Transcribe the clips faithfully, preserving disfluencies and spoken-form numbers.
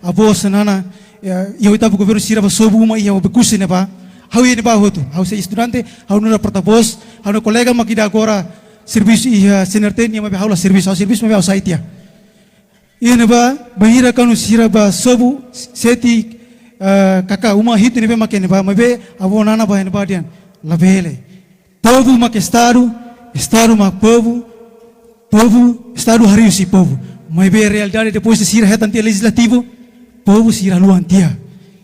avó, nana, eh, iha oitavu governu sira bá sobu uma iha Oekusi ne'ebá. Ha'u iha ne'ebá hotu. Ha'u sei estudante, ha'u nu'udar porta-voz, ha'u-nia kolega mak ida agora servisu iha C N R T nian, maibé ha'u la servisu, ha'u servisu maibé ha'u sai tiha. Iha ne'ebá, bainhira kuandu sira bá sobu sete, eh, kaka uma hitu ne'ebé mak iha ne'ebá, maibé avó nana bá iha ne'ebá dehan: Labele. Povu mak Estadu, Estadu mak povu, povu, Estadu harii husi povu. Maibé realidade depois de sira hetan tiha lejizlativu, povu sira haluha tiha.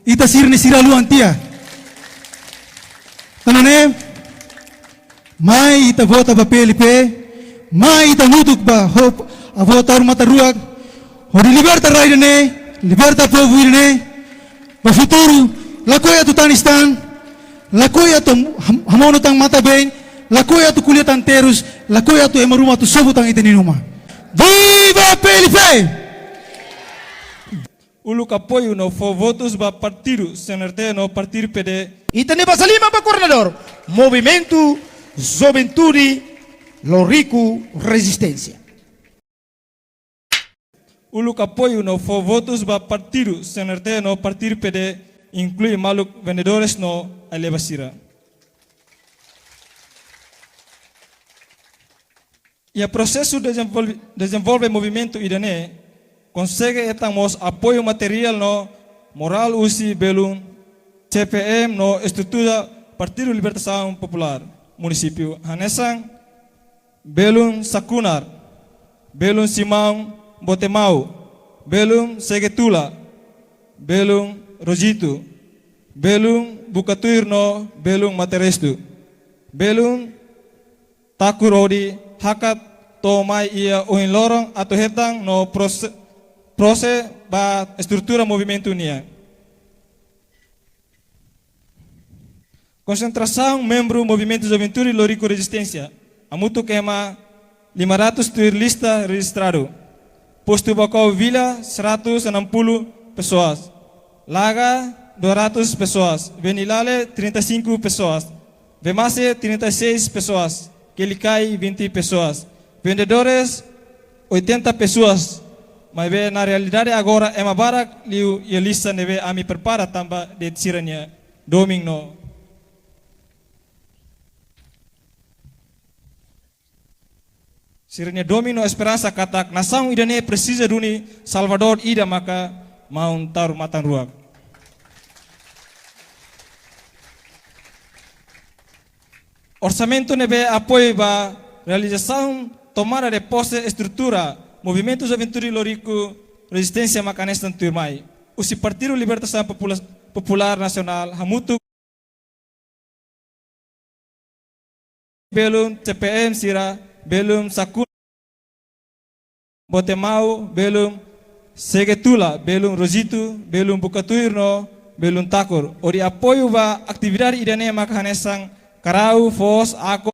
Ita sira-ne'e sira haluha tiha. Tan ne'e, mai ita vota ba P L P, mai ita hamutuk ba ho avó Taur Matan Ruak, hodi liberta rai ida-ne'e, liberta povu ida-ne'e, ba futuru, lakohi atu tanis tan, lakohi atu ham-, hamonu tan matan-been, lakohi atu ko'alia tan terus, lakohi atu ema ruma atu sobu tan ita-nia uma. Viva P L P! Uluk apoiu no fó votus ba partidu C N R T no partidu P D. Ita-nia basa liman ba koordenadór Movimentu Juventude Loriku Rezisténsia. Uluk apoiu no fó votus ba partidu C N R T no partidu P D, inklui maluk vendedores no ai-leba sira. Iha prosesu dezenvolve, dezenvolve movimentu ida-ne'e, konsege hetan mós apoiu materiál no morál husi belun C P M no estrutura Partidu Libertasaun Populár munisípiu, hanesan belun Sakunar, belun Simão Botemau, belun Segetula, belun Rosito, belun Buka Tuir no belun Mate Restu, belun Takur hodi hakat to'o mai iha ohin loron atu hetan no prose-, prose ba estrutura movimentu nian. Konsentrasaun membru Movimentu Juventude Loriku Rezisténsia, hamutuk ema lima ratus tuir lista rejistradu. Postu Baucau Vila, seratus enam puluh pessoas. Laga, dua ratus pessoas. Venilale, trinta e cinco pessoas. Vemasse, trinta e seis pessoas. Quelicai, vinte pessoas. Vendedores, oitenta pessoas. Maibé na realidade agora ema barak liu iha lista ne'ebé ami prepara tanba de'it sira-nia domin no sira-nia domin no esperansa katak nasaun ida-ne'e presiza duni salvadór ida maka maun Taur Matan Ruak. Orsamentu ne'ebé apoiu ba realizasaun tomada de pose estrutura Movimentu Juventude Loriku Rezisténsia maka hanesan tuirmai. Husi Partidu Libertasaun Popula-, Populár Nasionál hamutuk belun C P M sira, belun Sakunar, Botemau, belun Segetula, belun Rosito, belun Buka Tuir no belun Takur. Hodi apoiu ba atividade ida-ne'e maka hanesan karau, foos, ako,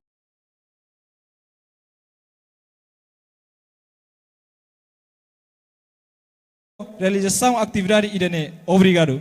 realizasaun atividade ida-ne'e. Obrigadu.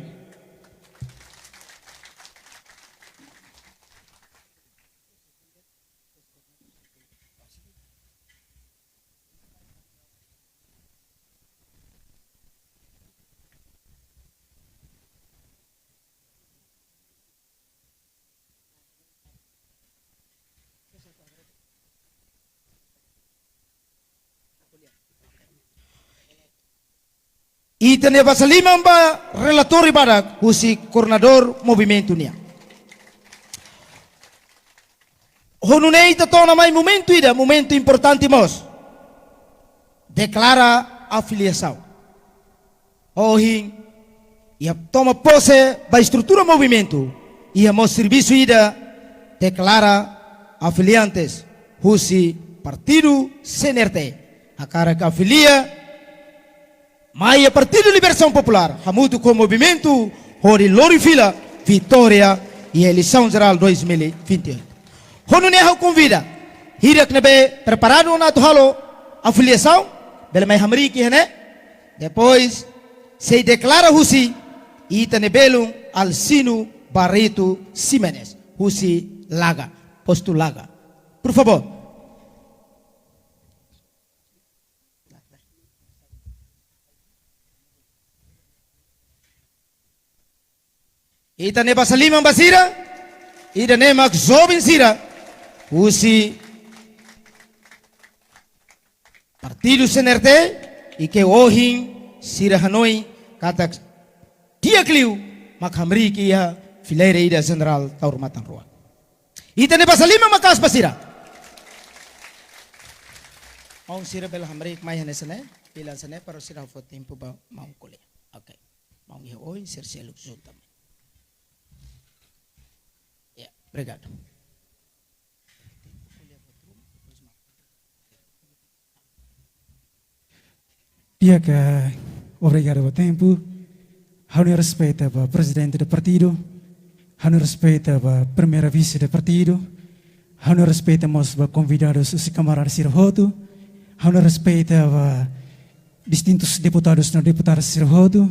Ita-nia basa liman ba relatóriu badak husi koordenadór movimentu nian. Ho nune'e ita to'o ona mai momentu ida, momentu importante mós. Deklara afiliasaun. Ohin, iha toma pose ba estrutura movimentu, iha mós servisu ida deklara afiliantes husi partidu C N R T. Hakarak afilia mai iha Partidu Libertasaun Populár, hamutuk ho movimentu hodi lori fila vitória iha eleisaun jerál dois mil e vinte e oito. Ho nune'e ha'u konvida hirak ne'ebé preparadu ona atu halo afiliasaun, bele mai hamriik iha ne'e. Depois, sei deklara husi ita-nia belun Alcino Barreto Ximenes, husi Laga, postu Laga. Por favor. Ita-nia basa liman ba sira, ida-ne'e mak joven sira husi partidu C N R T, i ke ohin sira hanoin katak di'ak liu mak hamriik iha fileira ida jenerál Taur Matan Ruak. Ita-nia basa liman maka'as ba sira. Maun sira bele hamriik mai hanesan ne'e, fila hanesan ne'e, para sira fó tempu ba maun ko'alia. Oke. Maun iha oin, sira seluk junta mai. Ya, obrigadu. Di'ak, obrigadu ba tempu. Ha'u-nia respeitu ba prezidente do partidu. Ha'u-nia respeitu ba primeira vise do partidu. Ha'u-nia respeitu mós ba konvidadus husi kamarada sira hotu. Ha'u-nia respeitu ba distintus deputadus no deputadas sira hotu.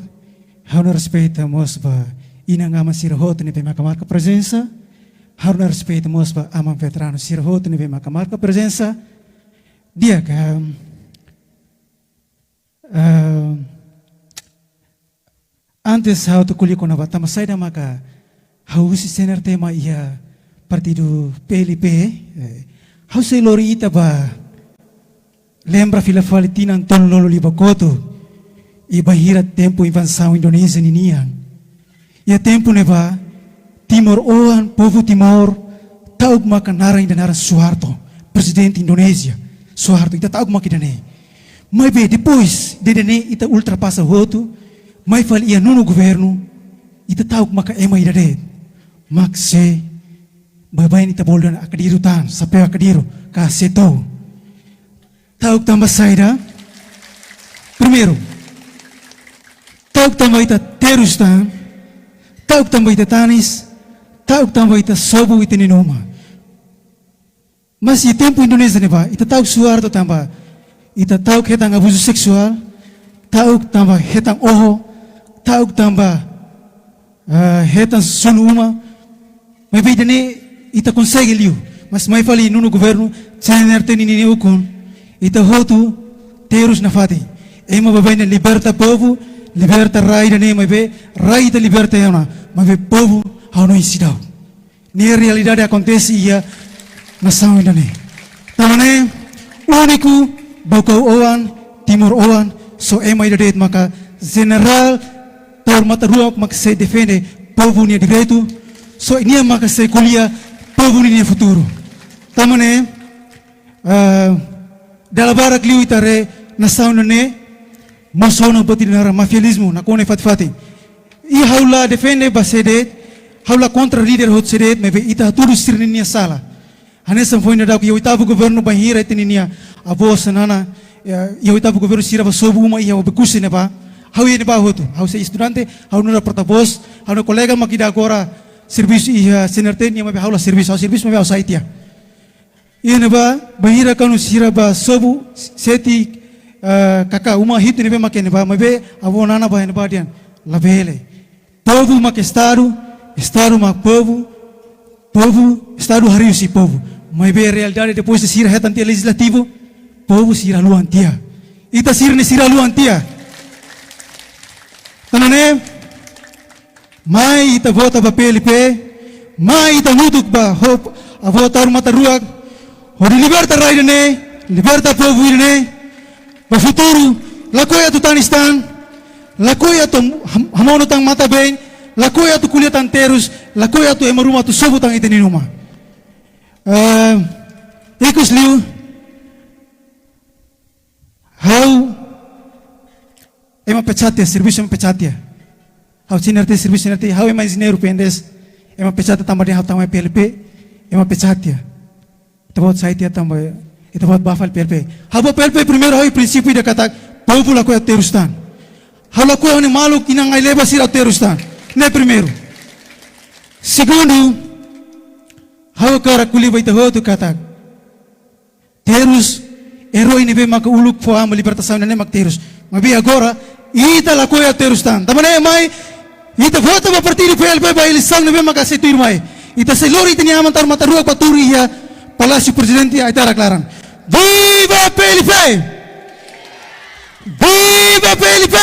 Ha'u-nia respeitu mós ba inan-aman sira hotu ne'ebé maka marka prezensa. Ha'u-nia respeitu mós ba aman veteranu sira hotu ne'ebé maka marka prezensa. Di'ak, eh, antes ha'u atu ko'alia kona-ba tanba saida maka ha'u husi C N R T mai iha partidu P L P, eh, ha'u sei lori ita ba lembra fila fali tinan tolunulu liubá kotuk, i bainhira tempu invazaun Indonézia ninian. Iha tempu ne'ebá, timoroan, povu Timor, ta'uk maka naran ida naran Suharto, prezidente Indonézia, Suharto, ita ta'uk maka ida-ne'e. Maibé depois de ida-ne'e ita ultrapasa hotu, mai fali iha nonu governu, ita ta'uk maka ema ida de'it. Mak se, baibain ita bolu dehan akadiru tan, xapeu akadiru, ka setou. Ta'uk tanba saida? Primeiru, ta'uk tanba ita terus tan, ta'uk tanba ita tanis, ta'uk tanba ita sobu ita-nia uma. Mas iha tempu Indonézia ne'ebá, ita ta'uk Suharto tanba ita ta'uk hetan abuzu seksuál, ta'uk tanba hetan oho, ta'uk tanba, ah, hetan sunu uma. Maibé ida-ne'e ita konsege liu. Mas mai fali nonu governu C N R T ninia ukun, ita hotu terus nafatin. Ema baibain ne'e liberta povu, liberta rai ida-ne'e, maibé rai ita liberta ona, maibé povu ha'u hanoin seidauk. Ne'e realidade akontese iha nasaun ida-ne'e. Tanba ne'e, úniku Baucau oan, Timor oan, só ema ida de'it maka jenerál Taur Matan Ruak maka sei defende povu nia direitu, só nia maka sei ko'alia povu nia futuru. Tanba ne'e, ah, dala barak liu ita haree nasaun ida-ne'e, mós ona buat ida naran mafializmu, nakonu iha fatin-fatin. I ha'u la defende ba sé de'it, ha'u la kontra líder hotu sé de'it, maibé ita hatudu sira-nia sala. Hanesan foin daudauk iha oitavu governu bainhira ita-nia avó, nana, eh, iha oitavu governu sira bá sobu uma iha Oekusi ne'ebá. Ha'u iha ne'ebá hotu, ha'u sei estudante, ha'u nu'udar porta-vós, ha'u-nia kolega mak ida agora servisu iha C N R T nian, maibé ha'u la servisu, ha'u servisu maibé ha'u sai tiha. Iha ne'ebá, bainhira kuandu sira bá sobu sete, eh, kaka uma hitu ne'ebé mak iha ne'ebá, maibé avó nana bá iha ne'ebá dehan labele. Povu mak estadu, estadu mak povu, povu, estadu harii husi povu. Maibé realidade depois de sira hetan tiha lejizlativu, povu sira haluha tiha. Ita sira ne'e sira haluha tiha. Tanba ne'e, mai ita vota ba P L P, mai ita hamutuk ba ho, avó Taur Matan Ruak, hodi liberta rai ida-ne'e, liberta povu ida-ne'e, ba futuru, lakohi atu tanis tan, lakohi atu ham-, hamonu tan matan-been, lakohi atu ko'alia tan terus, lakohi atu ema ruma atu sobu tan ita-nia uma. Eh, ikus liu, ha'u, ema pecat tiha, servisu ema pecat tiha. Ha'u C N R T, servisu C N R T, ha'u ema enjeñeiru P N D S, ema pecat tiha tanba dehan ha'u tama iha P L P, ema pecat tiha. Ita-boot sai tiha tanba, ita-boot bá fali P L P. Ha'u bá P L P primeiru, ha'u iha prinsípiu ida katak, povu lakohi atu terus tan. Ha'u lakohi ha'u-nia maluk inan ai-leba sira atu terus tan. Ne'e primeiru. Segundu, ha'u hakarak ko'alia ba ita hotu katak, terus, erói ne'ebé maka uluk fó an ba libertasaun ida-ne'e mak terus. Maibé agora, ita lakohi atu terus tan. Tanba ne'e mai, ita vota ba partidu P L P ba eleisaun ne'ebé maka sei tuirmai. Ita sei lori ita-nia aman Taur Matan Ruak bá tuur iha Palásiu Prezidente Aitarak laran. Viva P L P! Viva P L P!